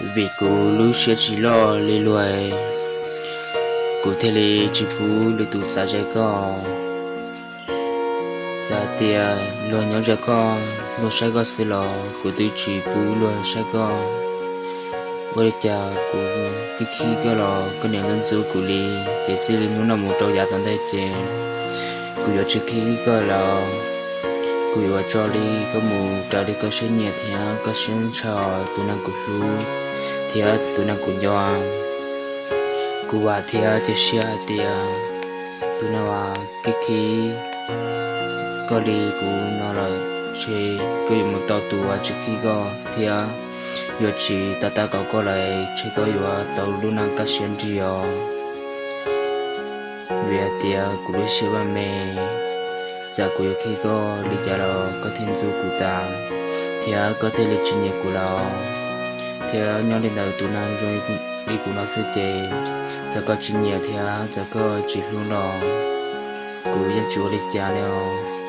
Vim kuv lub siab tsis loj li luag, kuv thiaj li tsis pub lwm tus txav zais koj. Txawm tias luag nyob ze koj, luag saib koj xwb los kuv twb tsis pub luag saib koj. Ua li cas kuv khib khib koj los koj niaj ntxub ntxub kuv li, ces txij li hnub no mus rau yav tom ntej ces kuv yuav tsis khib koj lawm. Kuv yuav tso li koj mus raws li koj siab nyiam thiab koj siab ntshaw tus neeg kuv hlub thiab tus neeg kuv nco. Kuv vam thiab cia siab hais tias tus neeg uas khib khib koj li kuv no lawm, ces koj yuav mus tau tus uas tsis khib koj thiab yuav tsis tab tab kaum koj lawm, ces koj yuav tau lub neej kaj siab nrig os. Vim hais tias kuv lub siab vaj me, txawm kuv yuav khib koj li cas los koj thiaj ntxub kuv tas, thiab koj thiaj li tsis nyiam kuv lawm. Thiab nyob li ntawm tus neeg zoo li kuv no xwb ces txawm koj tsis nyiam thiab txawm koj tsis hlub los kuv yeej tsis ua li cas li os.